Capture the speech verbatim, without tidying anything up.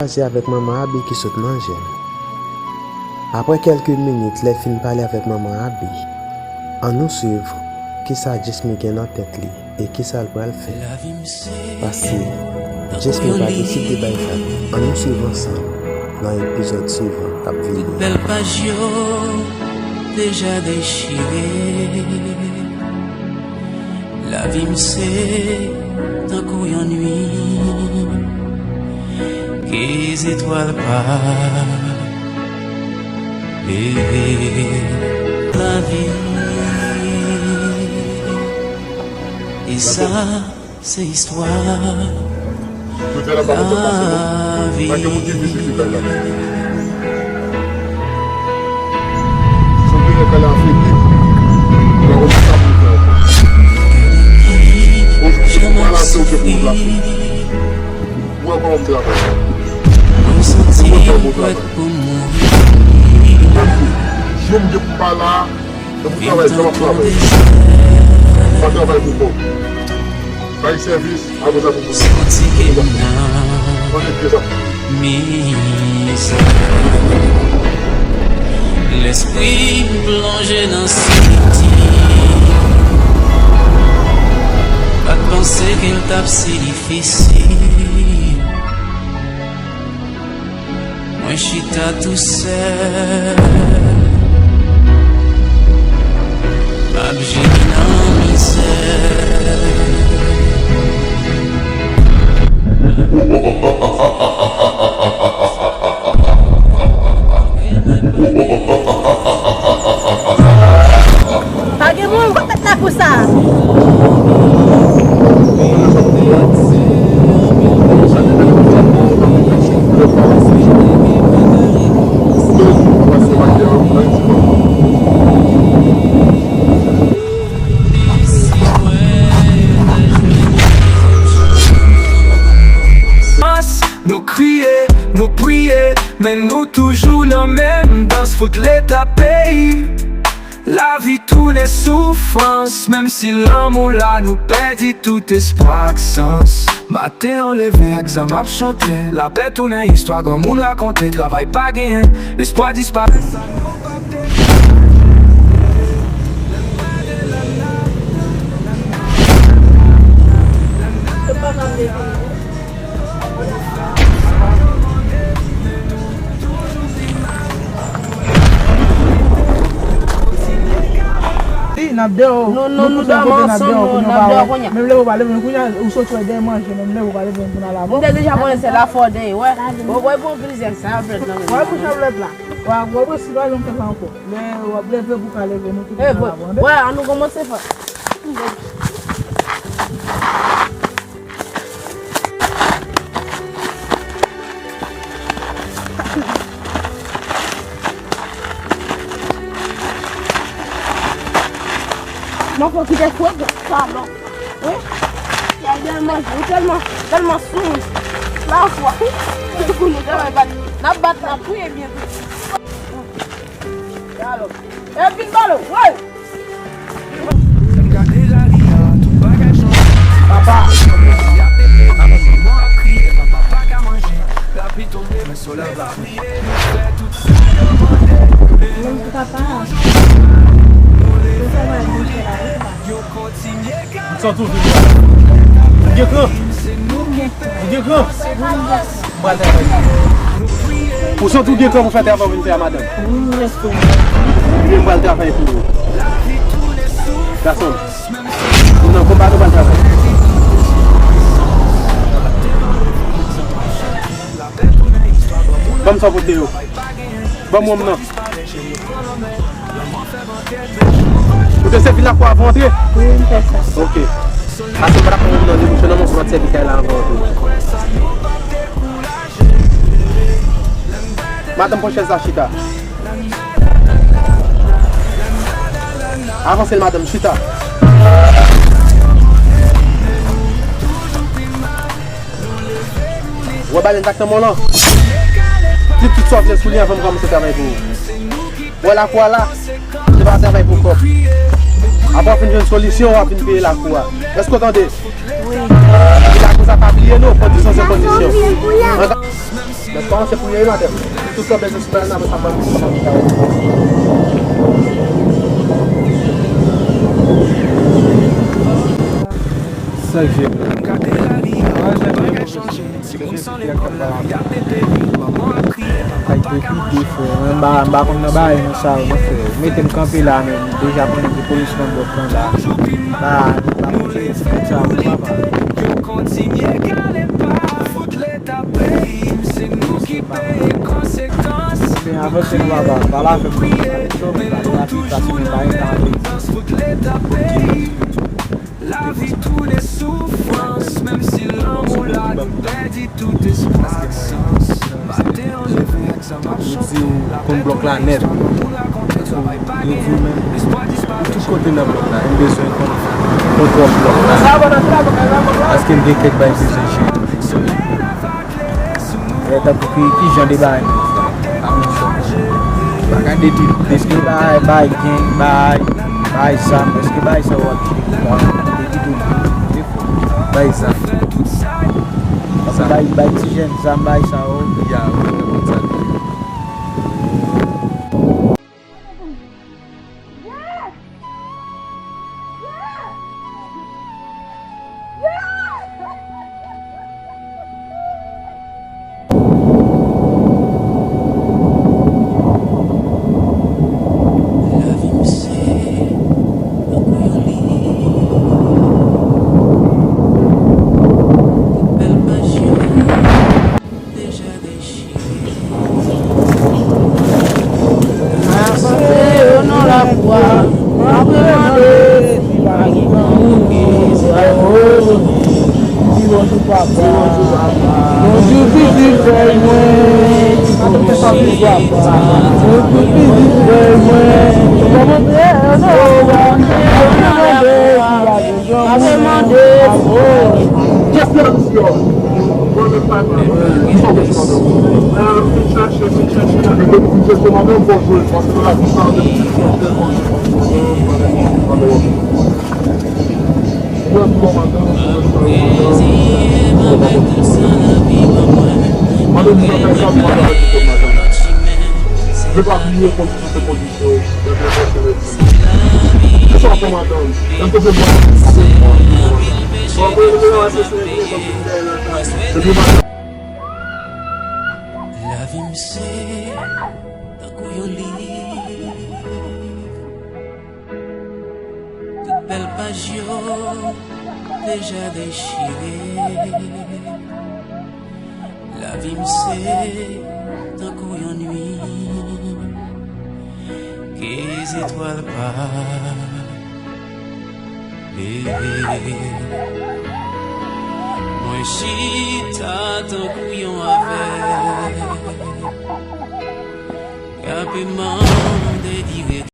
kwaze avèk manman Abi ki sot nan jèm. Apre kèlke minit, lè l fin pale avèk manman Abi, ann nou swiv kisa Jesmy gen nan tèt li e kisa l pral fè. Paske Jesmy pa deside bay fè. Ann nou swiv ansanm nan epizòd swivan k ap vini an. Bèl paj yo deja dechire. Lavi m se tankou yon nuit ke zetwal pa leve. Lavi, e sa se istwa. Yo fè la pa kontan pase non. Pa gen moun ki vin sezi kay la. Si w genyen kay la afebli, ou pa konn sa pou w fè ankò. Ou, ou pa la se ou ke pou w la. Ou wè kòman m travay. Mwen santi m prèt pou mouri. Jou m gen pou m pa la, e pou travay, sa w ap travay. Pa travay pou kò w. Bay sèvis. Santi ke m nan mizè. Lespri m plonje nan simeti. Pa t panse ke l t ap si difisil. Mwen chita tousèl, m ap jemi nan mizè. Pa gen moun, pa pèt la pou sa. Nou kriye, nou priye, men nou toujou nan menm dans, fout leta peyi. Lavi tounen soufrans, menm si lanmou la nou pèdi tout espwa ak sans. Maten an leve ak zam ap chante, lapè tounen istwa granmoun rakonte, travay pa genyen, lespwa disparèt. N ap deyò. Non, non, nou dòmi ansanm, non, n ap deyò kounye a. Menm leve w pa leve, kounye a ou soti wè dèyè manje, menm leve w pa leve pou n al avè w. M te deja konnen se la fò dèyè, wè. Bon, wè, bon, plizyè, sa a vlèt nan men. Wè, pou sa vlèt la. Wè, wè, wè, si pa janm fè sa ankò. Lè w ap leve pou ka leve, nou tout n al avè w, tande? Wè, an nou kòmanse fè. Mwen fò kite fwèt sa non. Wi. Y a tèlman, tèlman, tèlman sou la fwa. Pou nou travay bat. N ap bat, n ap touye byen tou. Alò. E vin balo. Woy. Papa. Menm papa. Ou santi w vin la? Ou gen kran? Ou gen kran? Ou gen kran? M pral travay pou ou. Ou santi w gen kran pou fè travay w vin fè a, madanm? Wi, m pral travay pou ou. Gason m, nou nan konba, nou pral travay. Ban m sa w pote yo. Ban m wonm nan. Ou te sèvi lakou avan w antre? Wi, m fè sa. Ok. Paske m pa t ap pran moun nan debouche non, men w konn ap sèvi kay la avan w antre. Madanm, pran chèz la, chita. Avanse l, madanm, chita. Wè balèn sa k nan men w lan? Di tout sa w vle sou li avan m kòmanse travay pou ou. Wè lakou a la, se pa travay pou kòb. Apre w fin jwenn solisyon, w ap vin peye lakou a. Èske w tande? Wi. Epi lakou sa pa bliye non, kondisyon se kondisyon. An ka- Mwen panse pou yo, maten. Tout sa bezwen sou pèl nan, sa pa, sa pa. Sa k jwe. Ay, depi de frè, mwen m pa, m pa konn nan bagay nan sa yo, mwen frè. Mete m kanpe la, men m deja konnen gen polis nan blòk lan la. Ba, ba, kontinye ti kout sa pou papa. Men avanse nou papa, pale avè m, pale cho, men pale rapid, paske mwen pa gen tan ale. Lavi tounen soufrans, menm si lanmou la nou pèdi tout espwa, sans. Maten an leve ak sa m ap chante, konn blòk la nèt. Yo di menm, tout kote nan blòk la, m bezwen konn kontwòl blòk la. Paske m gen kèk bagay m bezwen jere. E tankou ki, ki jan de bagay nou fè? Pa konn sa. Pa gade tout, èske bay, bay gang, bay, bay zam, èske bay sa w ap jere? Pa konn, depi tout, bay zam. Bay, bay ti jèn zam, bay sa yo. Ya, wi, nan konn sa. Lavi m se tankou yon liv. Tout bèl paj yo deja dechire. Avanse o non lapwa, m ap mande si pa gen moun ki sa yo. Di bonjou papa. Bonjou pitit frè mwen. Bonjou pitit frè mwen. Kòman te, non, w ap mande si pa gen moun. M ap mande si pa gen moun. Lavi m se tankou yon liv. Tout bèl paj yo deja dechire. Lavi m se tankou yon nuit ke zetwal pa leve. Mwen chita tankou yon avèg k ap mande dirèk.